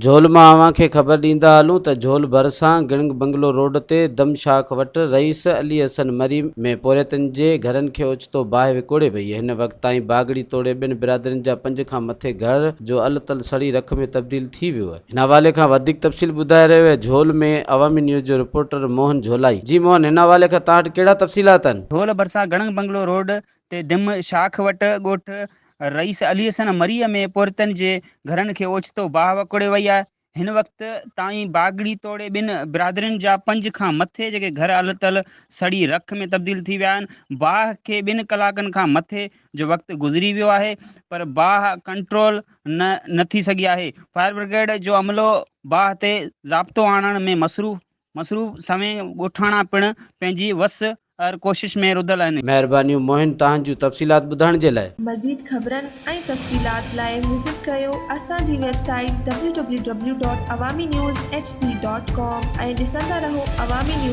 جھول مان اوهان کي خبر ڏيندا هلون ته جھول ڀرسان گڻگ بنگلو روڊ تي دم شاخ وٽ رئيس علي حسن مري ۾ پورهيتن جي گهرن کي اوچتو باهه وڪوڙي وئي. هن وقت تائين باگڙي توڙي ٻين برادرين جا پنج کان مٿي گهر جو ال تل سڙي رک ۾ تبديل ٿي ويو. هن حوالي کان وڌيڪ تفصيل ٻڌائي رهيو اهي جھول ۾ عوامي نيوز جو رپورٽر موهن جھولائي. جي موهن هن حوالي کان توهان وٽ ڪهڙا تفصيلات آهن؟ جھول ڀرسان گڻگ بنگلو روڊ تي دم شاخ وٽ ڳوٺ رئيس علي حسن مريء ۾ پورهيتن جي گهرن کي اوچتو باهه وڪوڙي وئي آهي. هن وقت تائين باگڙي توڙي ٻن برادرين جا پنج کان مٿي جيڪي گهر ال تل سڙي رک ۾ تبديل ٿي ويا آهن. باهه کي ٻن ڪلاڪن کان مٿي جو وقت گذري ويو آهي پر باهه ڪنٽرول نه نه ٿي سگهي آهي. فائر برگيڊ جو عملو باهه تي ضابطو آڻڻ ۾ مصروف مصروف سوين ڳوٺاڻا پڻ پنهنجي وس آهر ڪوشش ۾ رڌل آهن. مهربانيون موهن توهان جون تفصيلات ٻڌائڻ جي لاء. مزيد خبرن ۽ تفصيلات لاء وزٽ ڪريو اسان جي website W W W dot Awami news H D dot com ۽ ڏسندا رهو عوامي نيوز.